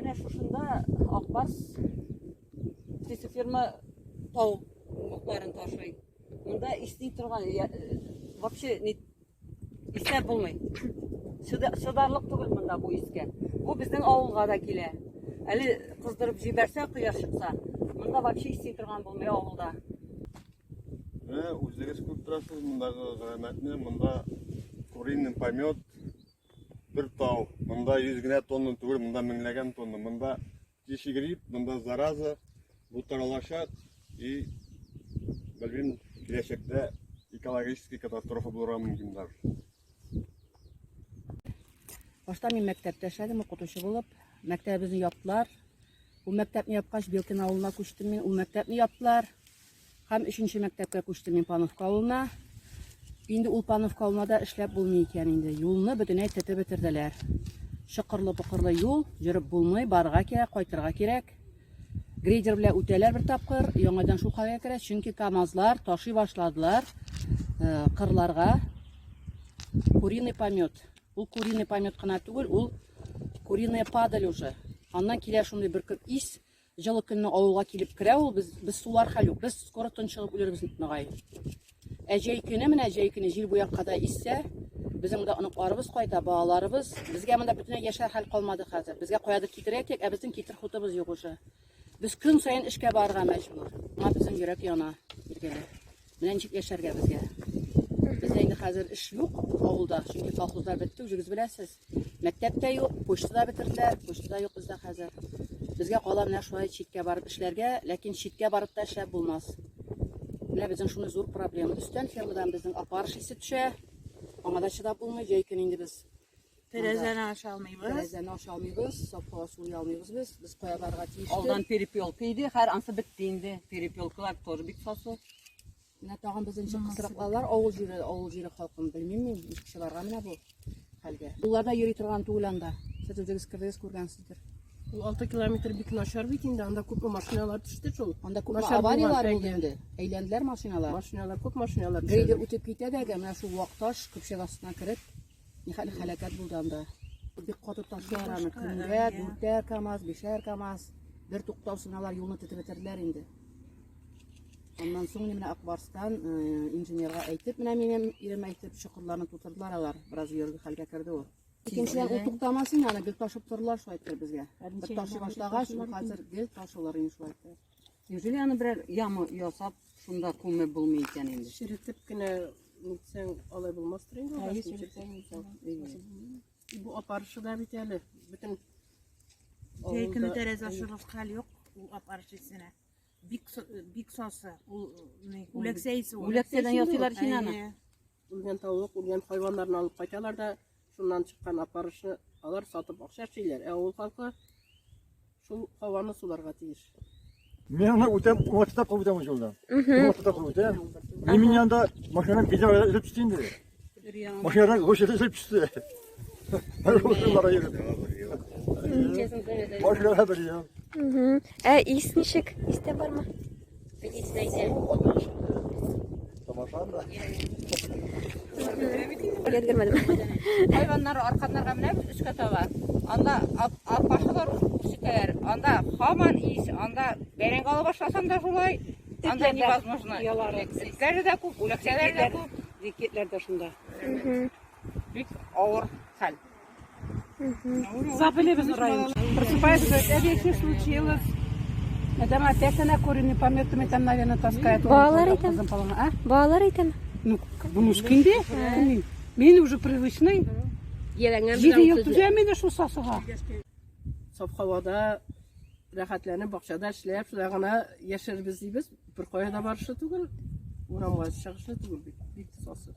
Менә шушында Ак Барс птицеферма тавыкларын ташый. Монда исни торган, вообще не иснәп булмый. Чыдарлык түгел монда бу искә. Бу безнең авылга да килә. Әле кыздырып җибәрсә, кояш чыкса, монда вообще исни торган булмый авылда. Менә үзегез күреп торасыз мондагы галәмәтне. Монда куриный помет бер тау. Монда 100 генә тонна түгел, монда меңләгән тонна. Монда птичий грипп, монда зараза, бу таралачак и белмим, киләчәктә экологический катастрофа булырга мөмкин даже. Башта мин мәктәптә эшләдем, укытучы булып. Мәктәбебезне яптылар. Ул мәктәпне япкач, Белкин авылына күчтем мин. Ул мәктәпне яптылар. Һәм өченче мәктәпкә күчтем мин Пановка авылына. Инде ул Пановка авылына да эшләп булмый икән инде. Юлны бөтенләй тетеп бетерделәр. Чокырлы-пыкырлы юл, йөреп булмый, барырга кирәк, кайтырга кирәк. Грейдер белән үтәләр бер тапкыр, яңадан шул хәлгә керә, чөнки КАМАЗлар ташый башладылар э, кырларга куриный помет. Ул куриный помет кына түгел, ул куриная падаль уже. Аннан килә шундый бөркеп ис, Җылы көнне авылга килеп керә ул, без, без сулар хәл юк, без скоро тончыгып үлербез, мөгаен. Ә җәй көне, менә җәй көне җил бу якка да иссә, безнең монда оныкларыбыз кайта, балаларыбыз. Безгә монда бөтенләй яшәр хәл калмады хәзер. Безгә каядыр китергә кирәк, ә безнең китер хутыбыз юк уже. Без көн саен эшкә барырга мәҗбүр. Моңа безнең йөрәк яна, билгеле. Менә ничек яшәргә безгә. Бездә инде хәзер эш юк авылда, чөнки колхозлар бетте, үзегез беләсез. Мәктәп тә юк, почта да бетерделәр, почта да юк бездә хәзер. Безгә кала менә шулай читкә барып эшләргә, ләкин читкә барып та эшләп булмас. Менә безнең шундый зур проблема. Өстән фермадан безнең опарыш исе төшә. Аңа да чыдап булмый. Җәй көне инде без Тәрәзәне ача алмыйбыз. Тәрәзәне ача алмыйбыз, саф һава сулый алмыйбыз без. Без кая барырга тиештер? Алдан перепелка иде, хәер ансы бетте инде. Перепелкалар тоже бик сасы. Менә тагын безнең ничек кысрыклалар авыл җире, авыл җире халкын белмим мин, ничек чыгарга менә бу хәлгә. Юлларда йөри торган түгел анда. Сез үзегез кердегез, күргәнсездер. Ул 6 километр бик начар бит инде, анда күпме машиналар төште шул. Анда күпме Начар булган, аварияләр булды әйе. инде. Әйләнделәр машиналар. Машиналар, күп машиналар төшә. Грейдер үтеп китә дә, менә шул вак таш көпчәк астына кереп, Нихәтле һәлакәт булды анда. Бик каты ташлар аны көнгә дүртәр КАМАЗ, бишәр КАМАЗ. Бер туктаусыз алар юлны тетеп бетерделәр инде. Аннан соң менә Акбарстан э, инженерга әйтеп, менә минем ирем әйтеп, чокырларны тутырдылар алар. Бераз йөрге хәлгә керде ул. Икенчедән ул туктамас инде, аны гел ташып тордылар шулай итеп безгә. Бер ташый башлагач, ул хәзер гел ташулар инде шулай итеп. Неужели аны берәр яма ясап, шунда күмеп булмый икән инде? Черетеп кенә нитсәң, алай булмастыр инде. Әйе, черетсәң, нитсәң. Бу апарышы да бит әле. Бөтен Җәй көне тәрәзә ачырлык хәл юк, ул апарыш исенә. Бик бик сасы, ул үләксә исе ул. Үләксәдән ясыйлар шин аны. Үлгән тавык, үлгән хайваннарны алып кайталар да, шуннан чыккан апарышны алар сатып акча эшлиләр. Ә авыл халкы шул һаваны суларга тиеш. Мин аны үтәм, уңа тотап үтәм ул юлдан. Уңа тотап үтәм. Мин мин янда машинадан бизәк өзелеп төште инде. Машинадан гош өзелеп төште. Бара йөреп. Машинада бер ел. Ә ис ничек? Ис тә бармы? Тамаша да. Өлгермәдем. Хайваннар арканнарга менәбез өскә таба. Анда апашалар үрчетәләр. Анда һаман ис, анда бәрәңге ала башласаң да шулай. Анда невозможно. Этләре дә күп, үләксәләре дә күп. Дикетләр дә шунда. Бик авыр хәл. Забыли без район. Просыпаюсь, говорит, әби, что случилось? Там опять она куриный помет, там, наверное, таскает. Балалар әйтәме? А? Балалар әйтәме? Ну, внучка инде. Мин уже привычный. Җиде ел түзәм инде шул сасыга. Саф һавада рәхәтләнеп бакчада эшләп, шулай гына яшәрбез дибез. Бер кая да барышы түгел, урамга чыгышы түгел бит, бик сасы.